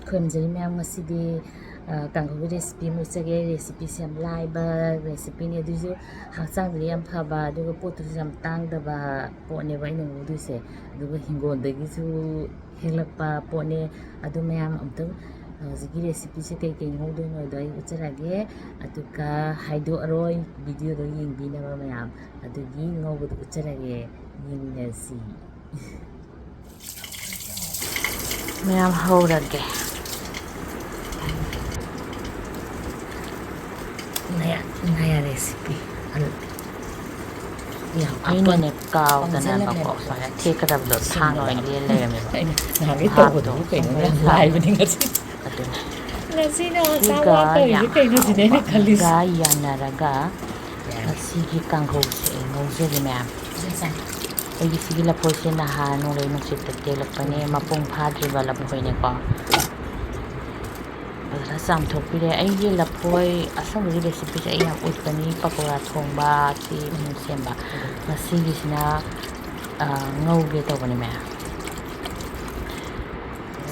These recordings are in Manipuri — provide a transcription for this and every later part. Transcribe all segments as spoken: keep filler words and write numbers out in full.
ꯈꯨꯔꯨꯝꯖꯔꯤ ꯃꯌꯥꯝ, ꯉꯁꯤꯗꯤ, ꯑ, ꯀꯥꯡꯍꯧꯒꯤ recipe ꯑꯃ ꯎꯠꯆꯒꯦ꯫ Recipeꯁꯦ ꯌꯥꯝ ꯂꯥꯏꯕ recipeꯅꯤ, ꯑꯗꯨꯁꯨ ꯍꯛꯆꯥꯡꯗꯗꯤ ꯌꯥꯝ ꯐꯕ, ꯑꯗꯨꯒ ꯄꯣꯠꯇꯨꯁꯨ ꯌꯥꯝ ꯇꯥꯡꯗꯕ ꯄꯣꯠꯅꯦꯕ ꯑꯩꯅ ꯉꯧꯗꯣꯏꯁꯦ꯫ ꯑꯗꯨꯒ ꯍꯤꯡꯒꯣꯜꯗꯒꯤꯁꯨ ꯍꯦꯛꯂꯛꯄ ꯄꯣꯠꯅꯦ꯫ ꯑꯗꯨ ꯃꯌꯥꯝ ꯑꯝꯇꯪ ꯍꯧꯖꯤꯛꯀꯤ recipeꯁꯦ ꯀꯩ ꯀꯩ ꯉꯧꯗꯣꯏꯅꯣꯗꯣ ꯑꯩ ꯎꯠꯆꯔꯛꯑꯒꯦ꯫ ꯑꯗꯨꯒ ꯍꯥꯏꯗꯣꯛꯑꯔꯣꯏ, videoꯗꯣ ꯌꯦꯡꯕꯤꯅꯕ ꯃꯌꯥꯝ꯫ ꯑꯗꯨꯒꯤ ꯉꯧꯕꯗꯣ ꯎꯠꯆꯔꯒꯦ, ꯌꯦꯡꯃꯤꯟꯅꯁꯤ꯫ ꯃꯌꯥꯝ ꯍꯧꯔꯒꯦ꯫ ꯅꯌꯥ, ꯅꯌꯥ recipe꯫ ꯑꯜ-, ꯌꯥꯝ ꯑꯩꯅꯅꯦ ꯑꯄꯪ-, ꯀꯥꯎꯗꯅꯕꯀꯣ, ꯄꯪꯖꯜꯂꯝꯃꯦ꯫ ꯁꯨꯃꯥꯏꯅ ꯊꯦꯠꯀꯗꯕꯗꯣ ꯊꯥꯡ ꯁꯤꯡꯕ ꯑꯣꯏꯅ ꯌꯥꯝ-, ꯂꯦꯟ ꯂꯩꯔꯝꯃꯦꯕ꯫ ꯑꯩꯅ ꯅꯍꯥꯟꯒꯩ ꯚꯥꯞꯇꯣ ꯇꯧꯕꯗꯨꯕꯨ ꯀꯩꯅꯣ ꯈꯪꯕ꯭ꯔꯥ? ꯌꯥꯝ ꯂꯥꯏꯕꯅꯤ ꯉꯁꯤ꯫ ꯑꯗꯨꯅꯦ꯫ ꯉꯁꯤꯅ ꯑꯗꯨꯒ ꯆꯥꯕ ꯇꯧꯔꯤꯁꯦ ꯌꯥꯝ ꯀꯩꯅꯣ ꯁꯤꯅꯦ ꯑꯩꯅ ꯈꯜꯂꯤꯁꯦ꯫ ꯍꯥꯎꯕꯒ ꯌꯥꯅꯔꯒ ꯌꯥꯔꯦ꯫ ꯉꯁꯤꯒꯤ ꯀꯥꯡꯍꯧꯁꯦ ꯑꯩ ꯉꯧꯖꯒꯦ ꯃꯌꯥꯝ꯫ ꯁꯦ, ꯁꯦ꯫ ꯑꯩꯒꯤ ꯁꯤꯒꯤ ꯂꯐꯣꯏꯁꯦ ꯅꯍꯥꯟ ꯅꯣꯡꯂꯩ ꯅꯨꯡꯁꯤꯠꯇ ꯇꯦꯛꯂꯛꯄꯅꯦ, ꯎꯝ꯫ ꯃꯄꯨꯡ ꯐꯥꯗ꯭ꯔꯤꯕ ꯂꯐꯣꯏꯅꯦꯀꯣ꯫ ꯐꯖꯅ ꯆꯥꯝꯊꯣꯛꯄꯤꯔꯦ꯫ ꯑꯩꯒꯤ ꯂꯐꯣꯏ ꯑꯁꯪꯕꯒꯤ recipeꯁꯦ ꯑꯩ ꯌꯥꯝ ꯎꯠꯄꯅꯤ, ꯄꯀꯧꯔꯥ ꯊꯣꯡꯕ, ꯁꯤ ꯁꯦꯝꯕ꯫ ꯉꯁꯤꯒꯤꯁꯤꯅ, ꯑ, ꯉꯧꯒꯦ ꯇꯧꯕꯅꯦ ꯃꯌꯥꯝ꯫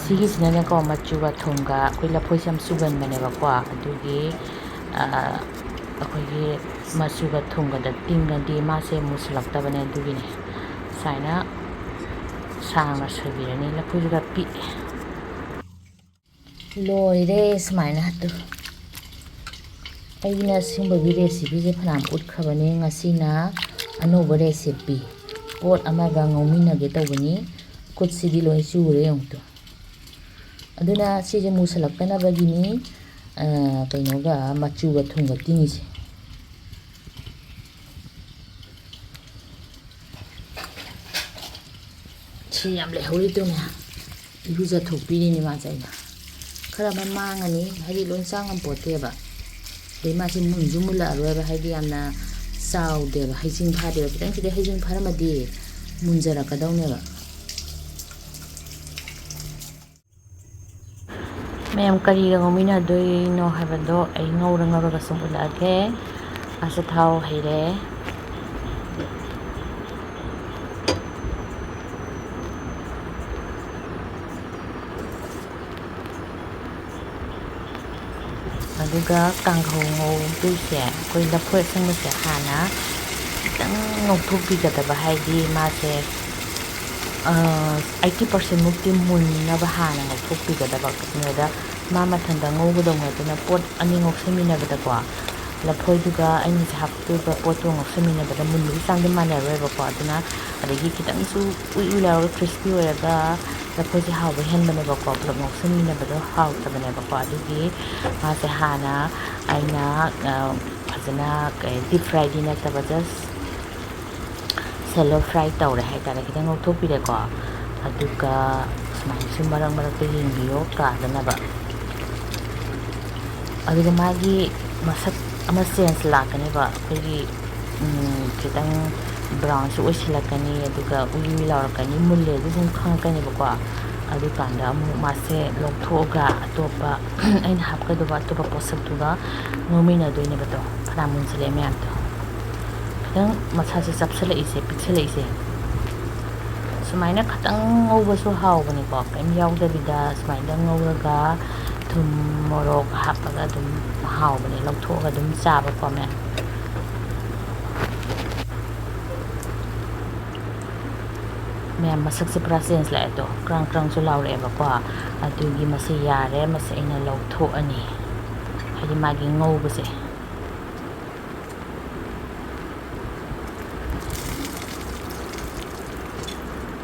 ꯁꯤꯒꯤꯁꯤꯅꯅꯦꯀꯣ, ꯃꯆꯨꯒ ꯊꯨꯝꯒ ꯑꯩꯈꯣꯏ ꯂꯐꯣꯏꯁꯦ ꯌꯥꯝ ꯆꯨꯒꯟꯕꯅꯦꯕꯀꯣ, ꯑꯗꯨꯒꯤ, ꯑ, ꯑꯩꯈꯣꯏꯒꯤ ꯃꯆꯨꯒ ꯊꯨꯝꯒꯗ ꯇꯤꯡꯉꯗꯤ ꯃꯥꯁꯦ ꯃꯨꯁꯤꯜꯂꯛꯇꯕꯅꯦ, ꯑꯗꯨꯒꯤꯅꯦ꯫ ꯁꯨꯃꯥꯏꯅ ꯁꯥꯡꯅ ꯁꯣꯏꯕꯤꯔꯅꯤ, ꯂꯐꯨꯁꯤꯒ ꯄꯤꯛꯑꯦ꯫ ꯂꯣꯏꯔꯦ ꯁꯨꯃꯥꯏꯅ꯫ ꯑꯗꯨ ꯑꯩꯅ ꯁꯤꯒꯨꯝꯕꯒꯤ recipeꯁꯦ ꯐꯅꯌꯥꯝ ꯎꯠꯈ꯭ꯔꯕꯅꯦ, ꯉꯁꯤꯅ ꯑꯅꯧꯕ recipe꯫ ꯄꯣꯠ ꯑꯃꯒ ꯉꯧꯃꯤꯟꯅꯒꯦ ꯇꯧꯕꯅꯤ꯫ ꯈꯨꯠꯁꯤꯗꯤ ꯂꯣꯏ ꯆꯨꯔꯦ ꯌꯦꯡꯉꯨ ꯇꯨ꯫ ꯑꯗꯨꯅ ꯁꯤꯁꯦ ꯃꯨꯁꯜꯂꯛꯇꯅꯕꯒꯤꯅꯤ, ꯑ, ꯀꯩꯅꯣꯒ ꯃꯆꯨꯒ ꯊꯨꯝꯒ ꯇꯤꯡꯉꯤꯁꯦ꯫ ꯁꯤ ꯌꯥꯝ ꯂꯩꯍꯧꯔꯤ ꯇꯨ ꯃꯌꯥꯝ꯫ ꯏꯔꯨꯖꯊꯣꯛꯄꯤꯔꯤꯅꯤ ꯃꯥꯁꯦ ꯑꯩꯅ꯫ ꯈꯔ ꯑꯃ ꯃꯥꯡꯉꯅꯤ, ꯍꯥꯏꯗꯤ ꯂꯣꯏ ꯆꯥ ꯉꯝꯄꯣꯠꯇꯦꯕ꯫ ꯑꯗꯩ ꯃꯥꯁꯦ ꯃꯨꯟꯁꯨ ꯃꯨꯜꯂꯛꯑꯔꯣꯏꯕ, ꯍꯥꯏꯗꯤ ꯌꯥꯝꯅ ꯆꯥꯎꯗꯦꯕ, ꯍꯩꯖꯤꯡ ꯐꯥꯗꯦꯕ꯫ ꯈꯤꯇꯪ ꯁꯤꯗꯩ ꯍꯩꯖꯤꯡ ꯐꯥꯔꯝꯃꯗꯤ ꯃꯨꯟꯖꯔꯛꯀꯗꯧꯅꯦꯕ꯫ ꯃꯌꯥꯝ ꯀꯔꯤꯒ ꯉꯧꯃꯤꯟꯅꯗꯣꯏꯅꯣ ꯍꯥꯏꯕꯗꯣ ꯑꯩ ꯉꯧꯔ ꯉꯧꯔꯒ ꯁꯨꯝ ꯎꯠꯂꯛꯑꯒꯦ꯫ ꯑꯆꯥꯊꯥꯎ ꯍꯩꯔꯦ꯫ ꯑꯗꯨꯒ ꯀꯥꯡꯍꯧ ꯉꯧꯗꯣꯏꯁꯦ ꯑꯩꯈꯣꯏ ꯂꯐꯣꯏ ꯑꯁꯪꯕꯁꯦ ꯍꯥꯟꯅ ꯈꯤꯇꯪ ꯉꯧꯊꯣꯛꯄꯤꯒꯗꯕ, ꯍꯥꯏꯗꯤ ꯃꯥꯁꯦ ꯑꯩꯠꯇꯤ ꯄꯥꯔꯁꯦꯟꯃꯨꯛꯇꯤ ꯃꯨꯟꯅꯕ ꯍꯥꯟꯅ ꯉꯧꯊꯣꯛꯄꯤꯒꯗꯕ꯫ ꯑꯗꯨꯗ ꯃꯥ ꯃꯊꯟꯇ ꯉꯧꯒꯗꯧ ꯅꯠꯇꯅ ꯄꯣꯠ ꯑꯅꯤ ꯉꯧꯁꯟꯃꯤꯟꯅꯕꯗꯀꯣ, ꯂꯐꯣꯏꯗꯨꯒ ꯑꯩꯅ ꯉꯁꯥꯏ ꯍꯥꯞꯇꯣꯏꯕ ꯄꯣꯠꯇꯨ ꯉꯧꯁꯟꯃꯤꯟꯅꯕꯗ ꯃꯨꯟꯕꯒꯤ ꯆꯥꯡꯗꯤ ꯃꯥꯟꯅꯔꯣꯏꯕꯀꯣ꯫ ꯑꯗꯨꯅ ꯑꯗꯒꯤ ꯈꯤꯇꯪꯁꯨ ꯎꯏ ꯎꯏ ꯂꯥꯎꯔꯒ ꯀ꯭ꯔꯤꯁꯄꯤ ꯑꯣꯏꯔꯒ ꯂꯐꯣꯏꯁꯦ ꯍꯥꯎꯕ ꯍꯦꯟꯕꯅꯦꯕꯀꯣ, ꯄꯨꯂꯞ ꯉꯧꯁꯟꯃꯤꯟꯅꯕꯗꯣ ꯍꯥꯎꯇꯕꯅꯦꯕꯀꯣ꯫ ꯑꯗꯨꯒꯤ ꯃꯥꯁꯦ ꯍꯥꯟꯅ ꯑꯩꯅ, ꯑ, ꯐꯖꯅ ꯀꯩ, ꯗꯤꯞ ꯐ꯭ꯔꯥꯏꯗꯤ ꯅꯠꯇꯕ, just shallow fry ꯇꯧꯔꯦ ꯍꯥꯏꯇꯥꯔꯦ, ꯈꯤꯇꯪ ꯉꯧꯊꯣꯛꯄꯤꯔꯦꯀꯣ꯫ ꯑꯗꯨꯒ ꯁꯨꯃꯥꯏꯅꯁꯨ ꯃꯔꯛ ꯃꯔꯛꯇ ꯌꯦꯡꯕꯤꯌꯣ ꯀꯥꯗꯅꯕ꯫ ꯑꯗꯨꯒ ꯃꯥꯒꯤ ꯃꯁꯛ ꯑꯃ ꯆꯦꯟꯖ ꯂꯥꯛꯀꯅꯦꯕ, ꯑꯩꯈꯣꯏꯒꯤ, ꯎꯝ, ꯈꯤꯇꯪ ꯕ꯭ꯔꯥꯎꯟꯁꯨ ꯑꯣꯏꯁꯤꯜꯂꯛꯀꯅꯤ, ꯑꯗꯨꯒ ꯎꯏ ꯎꯏ ꯂꯥꯎꯔꯛꯀꯅꯤ, ꯃꯨꯜꯂꯦ ꯑꯗꯨ ꯑꯗꯨꯝ ꯈꯪꯉꯛꯀꯅꯦꯕꯀꯣ꯫ ꯑꯗꯨꯀꯥꯟꯗ ꯑꯃꯨꯛ ꯃꯥꯁꯦ ꯂꯧꯊꯣꯛꯑꯒ ꯑꯇꯣꯞꯄ ꯑꯩꯅ ꯍꯥꯞꯀꯗꯧꯕ ꯑꯇꯣꯞꯄ ꯄꯣꯠꯁꯛꯇꯨꯒ ꯉꯧꯃꯤꯟꯅꯗꯣꯏꯅꯦꯕ꯫ ꯑꯗꯣ ꯐꯅꯌꯥꯝ ꯃꯨꯟꯁꯤꯜꯂꯛꯑꯦ ꯃꯌꯥꯝꯗꯣ, ꯈꯤꯇꯪ ꯃꯁꯥꯁꯦ ꯆꯞꯁꯤꯜꯂꯛꯏꯁꯦ, ꯄꯤꯛꯁꯤꯜꯂꯛꯏꯁꯦ꯫ ꯁꯨꯃꯥꯏꯅ ꯈꯇꯪ ꯉꯧꯕꯁꯨ ꯍꯥꯎꯕꯅꯤꯀꯣ, ꯀꯔꯤꯝ ꯌꯥꯎꯗꯕꯤꯗ ꯁꯨꯃꯥꯏꯅ ꯉꯧꯔꯒ ꯊꯨꯝ, ꯃꯣꯔꯣꯛ ꯍꯥꯞꯄꯒ ꯑꯗꯨꯝ ꯍꯥꯎꯕꯅꯦ, ꯂꯧꯊꯣꯛꯑꯒ ꯑꯗꯨꯝ ꯆꯥꯕꯀꯣ ꯃꯌꯥꯝ꯫ ꯃꯌꯥꯝ, ꯃꯁꯛꯁꯦ ꯄꯨꯔꯥ ꯆꯦꯟꯖ ꯂꯥꯛꯑꯦ꯫ ꯑꯗꯣ ꯀ꯭ꯔꯪ ꯀ꯭ꯔꯪꯁꯨ ꯂꯥꯎꯔꯛꯑꯦꯕꯀꯣ꯫ ꯑꯗꯨꯒꯤ ꯃꯁꯤ ꯌꯥꯔꯦ, ꯃꯁꯤ ꯑꯩꯅ ꯂꯧꯊꯣꯛꯑꯅꯤ, ꯍꯥꯏꯗꯤ ꯃꯥꯒꯤ ꯉꯧꯕꯁꯦ꯫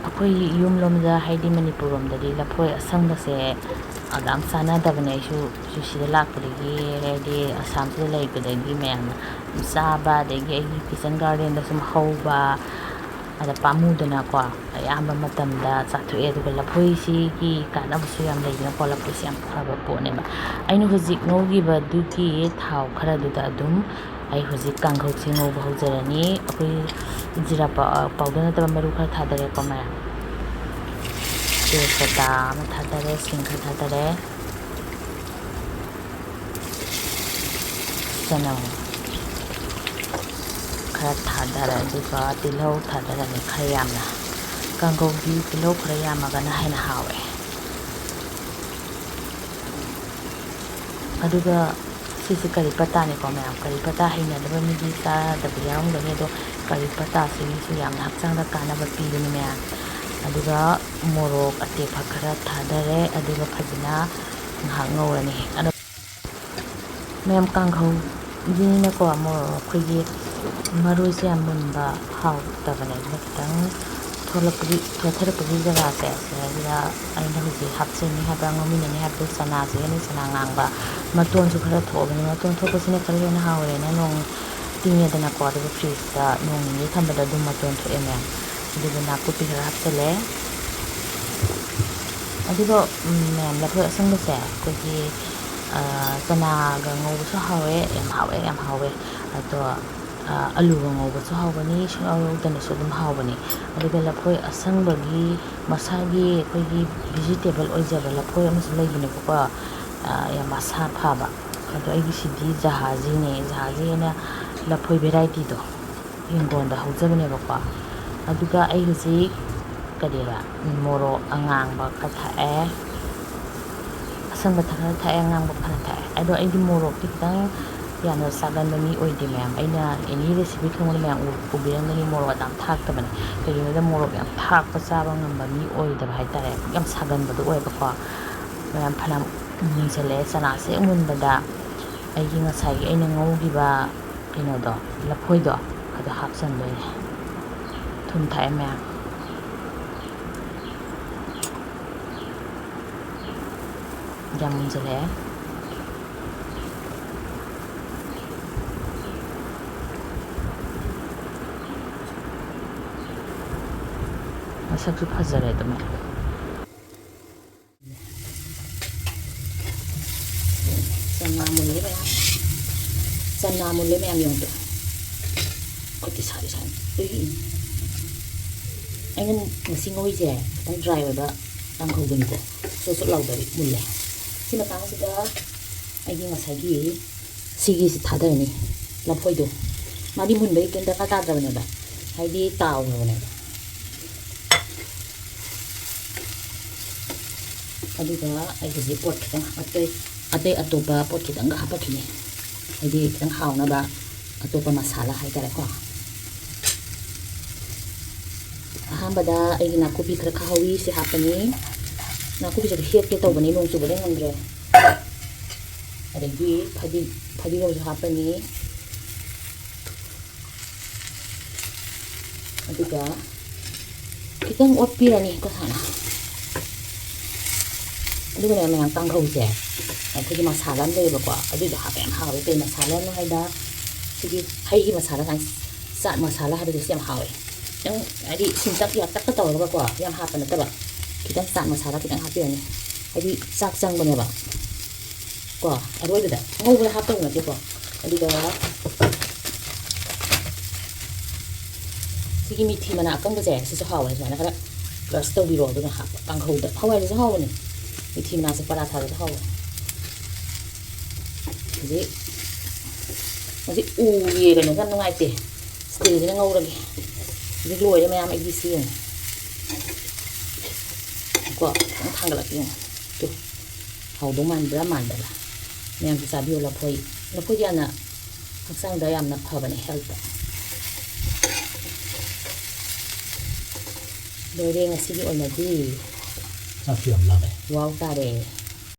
ꯑꯩꯈꯣꯏ ꯌꯨꯝ ꯂꯣꯝꯗ, ꯍꯥꯏꯗꯤ ꯃꯅꯤꯄꯨꯔ ꯂꯣꯝꯗꯗꯤ ꯂꯐꯣꯏ ꯑꯁꯪꯕꯁꯦ ꯑꯗꯥꯝ ꯆꯥꯅꯗꯕꯅꯦ꯫ ꯑꯩꯁꯨ ꯁꯤꯗ ꯂꯥꯛꯄꯗꯒꯤ, ꯍꯥꯏꯗꯤ ꯑꯁꯥꯝꯁꯤꯗ ꯂꯩꯕꯗꯒꯤ ꯃꯌꯥꯝꯅ ꯆꯥꯕ, ꯑꯗꯒꯤ ꯑꯩꯒꯤ ꯀꯤꯆꯟ ꯒꯥꯔꯗꯦꯟꯗ ꯁꯨꯝ ꯍꯧꯕ, ꯑꯗ ꯄꯥꯝꯃꯨꯗꯅꯀꯣ ꯑꯌꯥꯝꯕ ꯃꯇꯝꯗ ꯆꯥꯊꯣꯛꯑꯦ꯫ ꯑꯗꯨꯒ ꯂꯐꯣꯏꯁꯤꯒꯤ ꯀꯥꯟꯅꯕꯁꯨ ꯌꯥꯝ ꯂꯩꯗꯅꯀꯣ, ꯂꯐꯣꯏꯁꯤ ꯌꯥꯝ ꯐꯕ ꯄꯣꯠꯅꯦꯕ꯫ ꯑꯩꯅ ꯍꯧꯖꯤꯛ ꯉꯧꯈꯤꯕꯗꯨꯒꯤ ꯊꯥꯎ ꯈꯔꯗꯨꯗ ꯑꯗꯨꯝ ꯑꯩ ꯍꯧꯖꯤꯛ ꯀꯥꯡꯍꯧꯁꯤ ꯉꯧꯕ ꯍꯧꯖꯔꯅꯤ꯫ ꯑꯩꯈꯣꯏ ꯖꯤꯔꯥ ꯄꯥꯎꯗꯔ ꯅꯠꯇꯕ ꯃꯔꯨ ꯈꯔ ꯊꯥꯗꯔꯦꯀꯣ ꯃꯌꯥꯝ꯫ ꯇꯦꯖꯄꯇꯥ ꯑꯃ ꯊꯥꯗꯔꯦ, ꯁꯤꯡ ꯈꯔ ꯊꯥꯗꯔꯦ, ꯆꯅꯝ ꯈꯔ ꯊꯥꯗꯔꯦ, ꯑꯗꯨꯒ ꯇꯤꯜꯍꯧ ꯊꯥꯗꯔꯅꯤ ꯈꯔ ꯌꯥꯝꯅ꯫ ꯀꯥꯡꯍꯧꯗꯤ ꯇꯤꯜꯍꯧ ꯈꯔ ꯌꯥꯝꯃꯒꯅ ꯍꯦꯟꯅ ꯍꯥꯎꯋꯦ꯫ ꯑꯗꯨꯒ ꯁꯤꯁꯦ ꯀꯔꯤ ꯄꯇꯥꯅꯤꯀꯣ ꯃꯌꯥꯝ, ꯀꯔꯤ ꯄꯇꯥ ꯍꯩꯅꯗꯕ ꯃꯤꯗꯤ ꯆꯥꯗꯕ ꯌꯥꯎꯔꯝꯒꯅꯤ, ꯑꯗꯣ ꯀꯔꯤ ꯄꯇꯥꯁꯤꯒꯤꯁꯨ ꯌꯥꯝꯅ ꯍꯛꯆꯥꯡꯗ ꯀꯥꯟꯅꯕ ꯄꯤꯕꯅꯤ ꯃꯌꯥꯝ꯫ ꯑꯗꯨꯒ ꯃꯣꯔꯣꯛ ꯑꯇꯦꯛꯄ ꯈꯔ ꯊꯥꯗꯔꯦ, ꯑꯗꯨꯒ ꯐꯖꯅ ꯉꯥꯏꯍꯥꯛ ꯉꯧꯔꯅꯤ꯫ ꯑꯗꯣ ꯃꯌꯥꯝ ꯀꯥꯡꯍꯧꯒꯤꯅꯤꯅꯀꯣ, ꯃꯣꯔꯣꯛ ꯑꯩꯈꯣꯏꯒꯤ ꯃꯔꯣꯏꯁꯦ ꯌꯥꯝ ꯃꯨꯟꯕ ꯍꯥꯎꯇꯕꯅꯦ, ꯑꯗꯨꯅ ꯈꯤꯇꯪ ꯊꯣꯛꯂꯛꯄꯒꯤ, ꯊꯣꯠꯊꯔꯛꯄꯒꯤ ꯖꯒꯥꯁꯦ, ꯁꯤꯗꯩꯁꯤꯗ ꯑꯩꯅ ꯍꯧꯖꯤꯛ ꯍꯥꯞꯆꯤꯟꯅꯤ ꯍꯥꯏꯕ, ꯉꯧꯃꯤꯟꯅꯅꯤ ꯍꯥꯏꯕꯗꯣ ꯆꯅꯥꯁꯤꯒꯅꯤ, ꯆꯅꯥ ꯉꯥꯡꯕ꯫ ꯃꯇꯣꯟꯁꯨ ꯈꯔ ꯊꯣꯛꯑꯕꯅꯤ, ꯃꯇꯣꯟ ꯊꯣꯛꯄꯁꯤꯅ ꯈꯔ ꯍꯦꯟꯅ ꯍꯥꯎꯔꯦꯅ ꯅꯣꯡ ꯇꯤꯡꯉꯦꯗꯅꯀꯣ, ꯑꯗꯨꯒ ꯐ꯭ꯔꯤꯖꯇ ꯅꯣꯡ ꯅꯤꯅꯤ ꯊꯝꯕꯗ ꯑꯗꯨꯝ ꯃꯇꯣꯟ ꯊꯣꯛꯑꯦ ꯃꯌꯥꯝ꯫ ꯑꯗꯨꯒ ꯅꯥꯀꯨꯞꯄꯤ ꯈꯔ ꯍꯥꯞꯆꯤꯜꯂꯦ꯫ ꯑꯗꯨꯒ, ꯎꯝ, ꯃꯌꯥꯝ ꯂꯐꯣꯏ ꯑꯁꯪꯕꯁꯦ ꯑꯩꯈꯣꯏꯒꯤ, ꯑ, ꯆꯅꯥꯒ ꯉꯧꯕꯁꯨ ꯍꯥꯎꯋꯦ, ꯌꯥꯝ ꯍꯥꯎꯋꯦ, ꯌꯥꯝ ꯍꯥꯎꯋꯦ꯫ ꯑꯗꯣ, ꯑ, ꯑꯂꯨꯒ ꯉꯧꯕꯁꯨ ꯍꯥꯎꯕꯅꯤ, ꯁꯨꯡꯌꯥꯎ ꯌꯥꯎꯗꯅꯁꯨ ꯑꯗꯨꯝ ꯍꯥꯎꯕꯅꯤ꯫ ꯑꯗꯨꯒ ꯂꯐꯣꯏ ꯑꯁꯪꯕꯒꯤ ꯃꯁꯥꯒꯤ ꯑꯩꯈꯣꯏꯒꯤ ꯚꯤꯖꯤꯇꯦꯕꯜ ꯑꯣꯏꯖꯕ ꯂꯐꯣꯏ ꯑꯃꯁꯨ ꯂꯩꯕꯅꯦꯕꯀꯣ, ꯑ, ꯌꯥꯝ ꯃꯁꯥ ꯐꯕ꯫ ꯑꯗꯣ ꯑꯩꯒꯤꯁꯤꯗꯤ ꯖꯍꯥꯖꯤꯅꯦ, ꯖꯍꯥꯖꯤ ꯍꯥꯏꯅ ꯂꯐꯣꯏ ꯚꯦꯔꯥꯏꯇꯤꯗꯣ ꯍꯤꯡꯒꯣꯜꯗ ꯍꯧꯖꯕꯅꯦꯕꯀꯣ꯫ ꯑꯗꯨꯒ ꯑꯩ ꯍꯧꯖꯤꯛ ꯀꯔꯤꯕ, ꯃꯣꯔꯣꯛ ꯑꯉꯥꯡꯕ ꯈꯔ ꯊꯥꯛꯑꯦ, ꯑꯁꯪꯕ ꯈꯔ ꯊꯥꯛꯑꯦ, ꯑꯉꯥꯡꯕ ꯈꯔ ꯊꯥꯛꯑꯦ꯫ ꯑꯗꯣ ꯑꯩꯗꯤ ꯃꯣꯔꯣꯛꯇꯤ ꯈꯤꯇꯪ ꯌꯥꯝꯅ ꯆꯥꯒꯟꯕ ꯃꯤ ꯑꯣꯏꯗꯦ ꯃꯌꯥꯝ꯫ ꯑꯩꯅ ꯑꯦꯅꯤ ꯔꯦꯁꯤꯄꯤ ꯊꯣꯡꯕꯗ ꯃꯌꯥꯝ ꯎ-, ꯎꯕꯤꯔꯝꯒꯅꯤ, ꯃꯣꯔꯣꯛ ꯑꯗꯨꯝ ꯊꯥꯛꯇꯕꯅꯦ꯫ ꯀꯩꯒꯤꯅꯣꯗ ꯃꯣꯔꯣꯛ ꯌꯥꯝ ꯊꯥꯛꯄ ꯆꯥꯕ ꯉꯝꯕ ꯃꯤ ꯑꯣꯏꯗꯕ ꯍꯥꯏꯇꯥꯔꯦ, ꯌꯥꯝ ꯁꯥꯒꯟꯕꯗꯣ ꯑꯣꯏꯕꯀꯣ꯫ ꯃꯌꯥꯝ ꯐꯅꯌꯥꯝ ꯃꯨꯟꯁꯤꯜꯂꯛꯑꯦ꯫ ꯆꯅꯥꯁꯦ ꯍꯦꯛ ꯃꯨꯟꯕꯗ ꯑꯩꯒꯤ ꯉꯁꯥꯏꯒꯤ ꯑꯩꯅ ꯉꯧꯈꯤꯕ ꯀꯩꯅꯣꯗꯣ, ꯂꯐꯣꯏꯗꯣ, ꯑꯗꯣ ꯍꯥꯞꯆꯟꯗꯣꯏꯅꯦ꯫ ꯊꯨꯝ ꯊꯥꯛꯑꯦ ꯃꯌꯥꯝ꯫ ꯌꯥꯝ ꯃꯨꯟꯖꯜꯂꯛꯑꯦ꯫ ꯃꯁꯛꯁꯨ ꯐꯖꯔꯦ ꯑꯗꯨꯝ꯫ ꯆꯅꯥ ꯃꯨꯜꯂꯦ ꯃꯌꯥꯝ꯫ ꯆꯅꯥ ꯃꯨꯜꯂꯦ ꯃꯌꯥꯝ ꯌꯦꯡꯉꯨ꯫ ꯈꯨꯠꯇꯤ ꯁꯥꯗꯤ ꯁꯥꯏ꯫ ꯎꯏ꯫ ꯑꯩꯅ ꯉꯁꯤ ꯉꯧꯔꯤꯁꯦ ꯈꯤꯇꯪ ꯗ꯭ꯔꯥꯏ ꯑꯣꯏꯕ ꯀꯥꯡꯍꯧꯗꯨꯅꯤꯀꯣ꯫ ꯆꯣꯠ ꯆꯣꯠ ꯂꯥꯎꯗꯕꯤ ꯃꯨꯜꯂꯦ꯫ ꯁꯤ ꯃꯇꯥꯡꯁꯤꯗ ꯑꯩꯒꯤ ꯉꯁꯥꯏꯒꯤ ꯁꯤꯒꯤꯁꯤ ꯊꯥꯗꯔꯅꯤ꯫ ꯂꯐꯣꯏꯗꯣ꯫ ꯃꯥꯗꯤ ꯃꯨꯟꯕꯒꯤ ꯀꯩꯝ ꯗꯔꯀꯥꯔ ꯇꯥꯗ꯭ꯔꯕꯅꯦꯕ꯫ ꯍꯥꯏꯗꯤ ꯇꯥꯎꯈ꯭ꯔꯕꯅꯦꯕ꯫ ꯑꯗꯨꯒ ꯑꯩ ꯍꯧꯖꯤꯛ ꯄꯣꯠ ꯈꯤꯇꯪ ꯍꯥꯞꯀꯠꯇꯣꯏ꯫ ꯑꯇꯩ ꯑꯇꯣꯞꯄ ꯄꯣꯠ ꯈꯤꯇꯪꯒ ꯍꯥꯞꯄꯛꯈꯤꯅꯤ, ꯍꯥꯏꯗꯤ ꯈꯤꯇꯪ ꯍꯥꯎꯅꯕ ꯑꯇꯣꯞꯄ ꯃꯁꯥꯂꯥ ꯍꯥꯏꯇꯥꯔꯦꯀꯣ꯫ ꯑꯍꯥꯟꯕꯗ ꯑꯩꯒꯤ ꯅꯥꯀꯨꯞꯄꯤ ꯈꯔ ꯈꯥꯍꯧꯋꯤ, ꯁꯤ ꯍꯥꯞꯄꯅꯤ꯫ ꯅꯥꯀꯨꯞꯄꯤꯁꯦ ꯍꯦꯛꯀꯦ ꯇꯧꯕꯅꯤ, ꯅꯣꯡ ꯆꯨꯕꯗ ꯉꯝꯗ꯭ꯔꯦ꯫ ꯑꯗꯒꯤ ꯐꯗꯤ-, ꯐꯗꯤꯒꯣꯝꯁꯨ ꯍꯥꯞꯄꯅꯤ꯫ ꯑꯗꯨꯒ ꯈꯤꯇꯪ ꯑꯣꯠꯄꯤꯔꯅꯤ ꯀꯣ ꯁꯥꯅ꯫ ꯑꯗꯨꯒꯅꯦ ꯃꯌꯥꯝ, ꯀꯥꯡꯍꯧꯁꯦ ꯑꯩꯈꯣꯏꯒꯤ ꯃꯁꯥꯂꯥ ꯑꯃ ꯂꯩꯌꯦꯕꯀꯣ, ꯑꯗꯨꯏꯗꯣ ꯍꯥꯞꯄ ꯌꯥꯝ ꯍꯥꯎꯋꯦ꯫ ꯀꯩ ꯃꯁꯥꯂꯥꯅꯣ ꯍꯥꯏꯗ, ꯁꯤꯒꯤ ꯍꯩꯒꯤ ꯃꯁꯥꯂꯥ ꯁꯨꯃꯥꯏꯅ, ꯆꯥꯠ ꯃꯁꯥꯂꯥ ꯍꯥꯏꯕꯗꯣ ꯁꯤ ꯌꯥꯝ ꯍꯥꯎꯋꯦ꯫ ꯈꯤꯇꯪ ꯍꯥꯏꯗꯤ ꯁꯤꯟꯇꯛ ꯌꯥꯛꯇꯛꯀ ꯇꯧꯔꯒꯀꯣ ꯌꯥꯝ ꯍꯥꯞꯄ ꯅꯠꯇꯕ, ꯈꯤꯇꯪ ꯆꯥꯠ ꯃꯁꯥꯂꯥ ꯈꯤꯇꯪ ꯍꯥꯞꯄꯤꯔꯅꯤ, ꯍꯥꯏꯗꯤ ꯆꯥꯛ ꯆꯪꯕꯅꯦꯕ꯫ ꯀꯣ, ꯑꯔꯣꯏꯕꯗ ꯉꯧꯕꯗ ꯍꯥꯞꯇꯧꯕ ꯅꯠꯇꯦꯀꯣ꯫ ꯑꯗꯨꯒ ꯁꯤꯒꯤ ꯃꯤꯊꯤ ꯃꯅꯥ ꯑꯀꯪꯕꯁꯦ ꯁꯤꯁꯨ ꯍꯥꯎꯕꯅꯦ, ꯁꯨꯃꯥꯏꯅ ꯈꯔ crush ꯇꯧꯕꯤꯔꯣ, ꯑꯗꯨꯒ ꯍꯥꯞꯄ ꯀꯥꯡꯍꯧꯗ꯫ ꯍꯋꯥꯏꯗꯁꯨ ꯍꯥꯎꯕꯅꯦ, ꯃꯤꯊꯤ ꯃꯅꯥꯁꯦ ꯄꯔꯥꯊꯥꯗꯁꯨ ꯍꯥꯎꯕꯅꯦ꯫ ꯍꯧꯖꯤꯛ, ꯍꯧꯖꯤꯛ ꯎꯒꯤ ꯀꯩꯅꯣꯁꯦ ꯌꯥꯝ ꯅꯨꯡꯉꯥꯏꯇꯦ, ꯁ꯭ꯇꯤꯜꯁꯤꯅ ꯉꯧꯔꯒꯦ꯫ ꯍꯧꯖꯤꯛ ꯂꯣꯏꯔꯦ ꯃꯌꯥꯝ, ꯑꯩꯒꯤ ꯁꯤ ꯌꯦꯡꯉꯨ꯫ ꯀꯣ, ꯈꯤꯇꯪ ꯊꯥꯡꯒꯠꯂꯛꯀꯦ ꯌꯦꯡꯉꯣ꯫ ꯇꯨ, ꯍꯥꯎꯗꯧ ꯃꯥꯟꯕ꯭ꯔꯥ ꯃꯥꯟꯗꯕ꯭ꯔꯥ? ꯃꯌꯥꯝꯁꯨ ꯆꯥꯕꯤꯌꯨ ꯂꯐꯣꯏ꯫ ꯂꯐꯣꯏꯗꯤ ꯌꯥꯝꯅ ꯍꯛꯆꯥꯡꯗ ꯌꯥꯝꯅ ꯐꯕꯅꯦ, healthꯇ꯫ ꯂꯣꯏꯔꯦ ꯉꯁꯤꯒꯤ ꯑꯣꯏꯅꯗꯤ꯫ ꯆꯥꯛꯁꯨ ꯌꯥꯝ ꯂꯥꯝꯃꯦ꯫ ꯋꯥꯎ ꯇꯥꯔꯦ꯫